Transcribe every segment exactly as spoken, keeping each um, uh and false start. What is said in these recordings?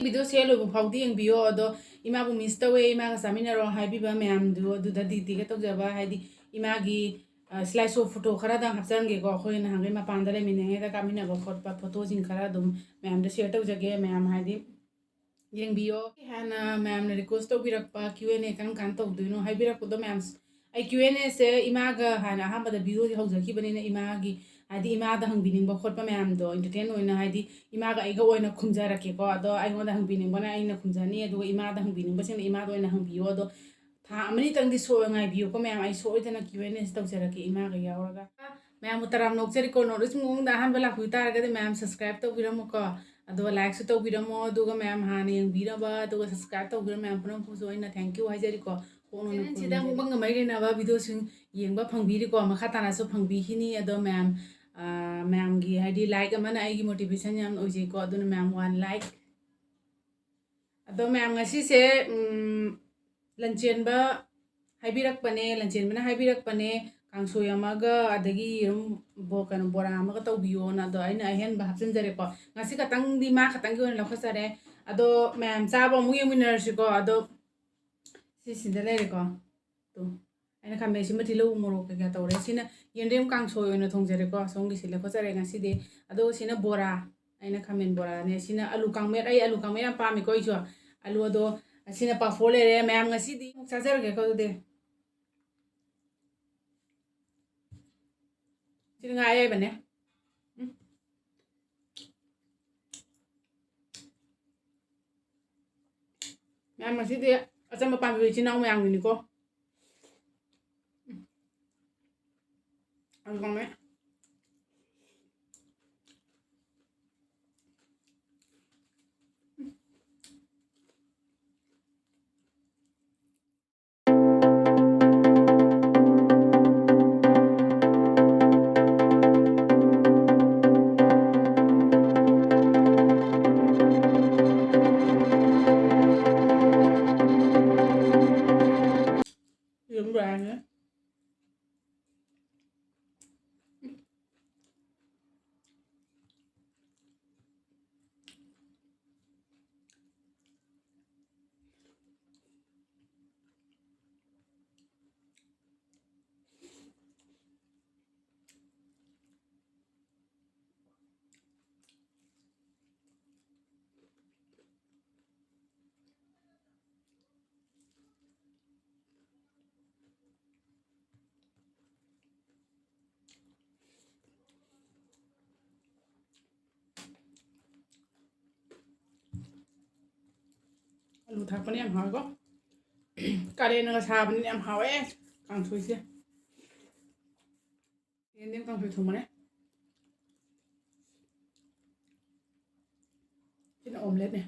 Video ꯁꯦ ꯂꯣꯏꯕ ꯐꯥꯎꯗꯤ ꯌꯦꯡꯕꯤꯌꯣ꯫ ꯑꯗꯣ ꯏꯃꯥꯕꯨ miss ꯇꯧꯋꯦ, ꯏꯃꯥꯒ ꯆꯥꯃꯤꯟꯅꯔꯣ ꯍꯥꯏꯕꯤꯕ ꯃꯌꯥꯝꯗꯨ ꯑꯗꯨꯗ dedicate ꯇꯧꯖꯕ, ꯍꯥꯏꯗꯤ ꯏꯃꯥꯒꯤ slide show photo ꯈꯔꯗꯪ ꯍꯥꯞꯆꯔꯝꯒꯦꯀꯣ꯫ ꯑꯩꯈꯣꯏ ꯅꯍꯥꯟꯈꯩ ꯃꯄꯥꯟꯗ ꯂꯩꯃꯤꯟꯅꯉꯩꯗ ꯀꯥꯞꯃꯤꯟꯅꯕ ꯈꯣꯠꯄ photo ꯁꯤꯡ ꯈꯔ ꯑꯗꯨꯝ ꯃꯌꯥꯝꯗ share ꯇꯧꯖꯒꯦ꯫ ꯃꯌꯥꯝ ꯍꯥꯏꯗꯤ ꯌꯦꯡꯕꯤꯌꯣ꯫ ꯍꯥꯟꯅ ꯃꯌꯥꯝꯅ request ꯇꯧꯕꯤꯔꯛꯄ Q and A ꯀꯔꯝ ꯀꯥꯟꯗ ꯇꯧꯗꯣꯏꯅꯣ ꯍꯥꯏꯕꯤꯔꯛꯄꯗꯣ ꯃꯌꯥꯝ, ꯑꯩ Q and A ꯁꯦ ꯏꯃꯥꯒ ꯍꯥꯟꯅ ꯑꯍꯥꯟꯕꯗ video ꯁꯦ ꯍꯧꯖꯈꯤꯕꯅꯤꯅ ꯏꯃꯥꯒꯤ, ꯍꯥꯏꯗꯤ ꯏꯃꯥꯗ ꯍꯪꯕꯤꯅꯤꯡꯕ ꯈꯣꯠꯄ ꯃꯌꯥꯝꯗꯣ entertain ꯑꯣꯏꯅ, ꯍꯥꯏꯗꯤ ꯏꯃꯥꯒ ꯑꯩꯒ ꯑꯣꯏꯅ ꯈꯨꯝꯖꯔꯛꯀꯦꯀꯣ꯫ ꯑꯗꯣ ꯑꯩꯉꯣꯟꯗ ꯍꯪꯕꯤꯅꯤꯡꯕꯅ ꯑꯩꯅ ꯈꯨꯝꯖꯅꯤ, ꯑꯗꯨꯒ ꯏꯃꯥꯗ ꯍꯪꯕꯤꯅꯤꯡꯕꯁꯤꯡꯅ ꯏꯃꯥꯗ ꯑꯣꯏꯅ ꯍꯪꯕꯤꯌꯣ꯫ ꯑꯗꯣ ꯊꯥ ꯑꯃꯅꯤꯇꯪꯗꯤ ꯁꯣ-, ꯉꯥꯏꯕꯤꯌꯨꯀꯣ ꯃꯌꯥꯝ, ꯑꯩ ꯁꯣꯏꯗꯅ Q and A ꯁꯤ ꯇꯧꯖꯔꯛꯀꯦ ꯏꯃꯥꯒ ꯌꯥꯎꯔꯒ꯫ ꯃꯌꯥꯝꯕꯨ ꯇꯔꯥꯝ ꯅꯣꯛꯆꯔꯤꯀꯣ, North East ꯃꯑꯣꯡꯗ ꯑꯍꯥꯟꯕ ꯂꯥꯛꯄꯤꯕ ꯇꯥꯔꯒꯗꯤ ꯃꯌꯥꯝ subscribe ꯇꯧꯕꯤꯔꯝꯃꯨꯀꯣ꯫ ꯑꯗꯣ like ꯁꯨ ꯇꯧꯕꯤꯔꯝꯃꯣ, ꯑꯗꯨꯒ ꯃꯌꯥꯝ ꯍꯥꯟꯅ ꯌꯦꯡꯕꯤꯔꯕ, ꯑꯗꯨꯒ subscribe ꯇꯧꯕꯤꯔꯝꯕ ꯃꯌꯥꯝ ꯄꯨꯝꯅꯃꯛꯄꯨꯁꯨ ꯑꯩꯅ thank you ꯍꯥꯏꯖꯔꯤꯀꯣ꯫ ꯀꯣꯛ ꯅꯣꯟꯅ channel ꯁꯤꯗ ꯈꯨꯝꯖꯔꯤ꯫ ꯃꯨꯛꯕꯥꯡꯒ ꯃꯔꯤ ꯂꯩꯅꯕ video ꯁꯤꯡ ꯌꯦꯡꯕ ꯐꯪꯕꯤꯔꯤꯀꯣ, ꯃꯈꯥ ꯇꯥꯅꯁꯨ ꯐꯪꯕꯤꯈꯤꯅꯤ꯫ ꯑꯗꯣ ꯃꯌꯥꯝ, ꯑ, ꯃꯌꯥꯝꯒꯤ ꯍꯥꯏꯗꯤ like ꯑꯃꯅ ꯑꯩꯒꯤ motivation ꯌꯥꯝ ꯑꯣꯏꯖꯩꯀꯣ, ꯑꯗꯨꯅ ꯃꯌꯥꯝ one like꯫ ꯑꯗꯣ ꯃꯌꯥꯝ ꯉꯁꯤꯁꯦ, ꯎꯝ, ꯂꯟꯆꯦꯟꯕ ꯍꯥꯏꯕꯤꯔꯛꯄꯅꯦ, ꯂꯟꯆꯦꯟꯕꯅ ꯍꯥꯏꯕꯤꯔꯛꯄꯅꯦ, ꯀꯥꯡꯁꯣꯏ ꯑꯃꯒ ꯑꯗꯒꯤ ꯌꯦꯔꯨꯝ ꯕꯣ-, ꯀꯩꯅꯣ, ꯕꯣꯔꯥ ꯑꯃꯒ ꯇꯧꯕꯤꯌꯣꯅ꯫ ꯑꯗꯣ ꯑꯩꯅ ꯑꯍꯦꯟꯕ ꯍꯥꯞꯆꯤꯟꯖꯔꯦꯀꯣ꯫ ꯉꯁꯤ ꯈꯛꯇꯪꯗꯤ ꯃꯥ ꯈꯛꯇꯪꯒꯤ ꯑꯣꯏꯅ ꯂꯧꯈꯠꯆꯔꯦ꯫ ꯑꯗꯣ ꯃꯌꯥꯝ ꯆꯥꯕ ꯑꯃꯨꯛ ꯌꯦꯡꯃꯤꯟꯅꯔꯁꯤꯀꯣ꯫ ꯑꯗꯣ ꯁꯤꯁꯤꯗ ꯂꯩꯔꯦꯀꯣ꯫ ꯇꯨ꯫ ꯑꯩꯅ ꯈꯥꯃꯦꯟ ꯑꯁꯤꯟꯕ, ꯇꯤꯜꯍꯧ, ꯃꯣꯔꯣꯛ ꯀꯩꯀꯥ ꯇꯧꯔꯦ꯫ ꯁꯤꯅ ꯌꯦꯟꯗꯦꯝ ꯀꯥꯡꯁꯣꯏ ꯑꯣꯏꯅ ꯊꯣꯡꯖꯔꯦꯀꯣ꯫ ꯁꯣꯝꯒꯤꯁꯦ ꯂꯧꯈꯠꯆꯔꯦ ꯉꯁꯤꯗꯤ꯫ ꯑꯗꯣ ꯁꯤꯅ ꯕꯣꯔꯥ, ꯑꯩꯅ ꯈꯥꯃꯦꯟ ꯕꯣꯔꯥꯅꯦ꯫ ꯁꯤꯅ ꯑꯂꯨ ꯀꯥꯡꯃꯦꯠ, ꯑꯩ ꯑꯂꯨ ꯀꯥꯡꯃꯦꯠ ꯌꯥꯝ ꯄꯥꯝꯃꯤꯀꯣ ꯑꯩꯁꯨ꯫ ꯑꯂꯨ ꯑꯗꯣ, ꯁꯤꯅ ꯄꯥꯐꯣꯔ ꯂꯩꯔꯦ꯫ ꯃꯌꯥꯝ ꯉꯁꯤꯗꯤ ꯑꯃꯨꯛ ꯆꯥꯖꯔꯒꯦꯀꯣ ꯑꯗꯨꯗꯤ꯫ ꯁꯤꯅ ꯉꯥ ꯑꯌꯥꯏꯕꯅꯦ꯫ ꯎꯝ꯫ ꯃꯌꯥꯝ ꯉꯁꯤꯗꯤ ꯑꯆꯝꯕ ꯄꯥꯝꯕꯤꯕ ꯏꯆꯤꯟ ꯏꯅꯥꯎ ꯃꯌꯥꯝꯒꯤꯅꯤꯀꯣ꯫ ꯑꯗꯨꯒꯅꯦ꯫ ꯌꯦꯔꯨꯝ ꯕꯣꯔꯥꯅꯦ꯫ ꯑꯂꯨ ꯊꯥꯛꯄꯅ ꯌꯥꯝ ꯍꯥꯎꯋꯦꯀꯣ꯫ ꯀꯥꯂꯦꯟꯅꯒ ꯁꯥꯕꯅꯤꯅ ꯌꯥꯝ ꯍꯥꯎꯋꯦ ꯀꯥꯡꯁꯣꯏꯁꯦ꯫ ꯌꯦꯟꯗꯦꯝ ꯀꯥꯡꯁꯣꯏ ꯊꯣꯡꯕꯅꯦ꯫ ꯁꯤꯅ omelette ꯅꯦ꯫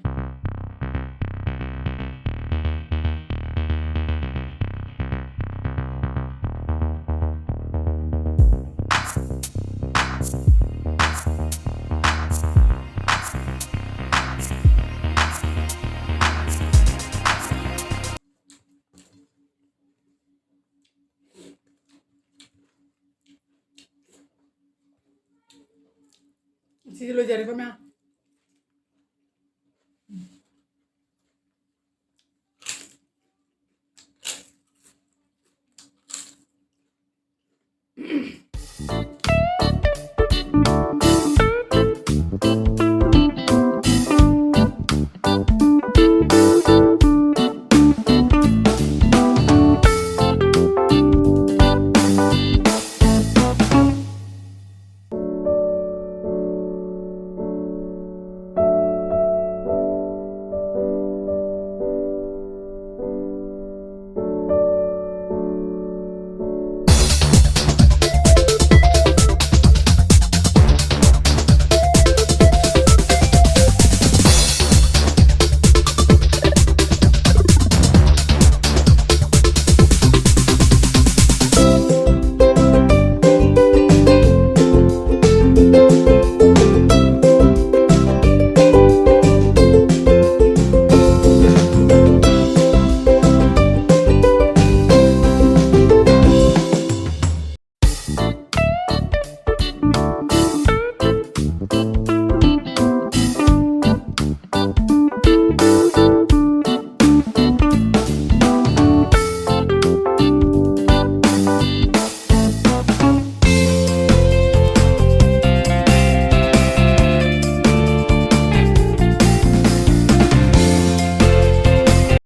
ꯁꯤꯗꯤ ꯂꯣꯏꯖꯔꯦꯀꯣ ꯃꯌꯥꯝ꯫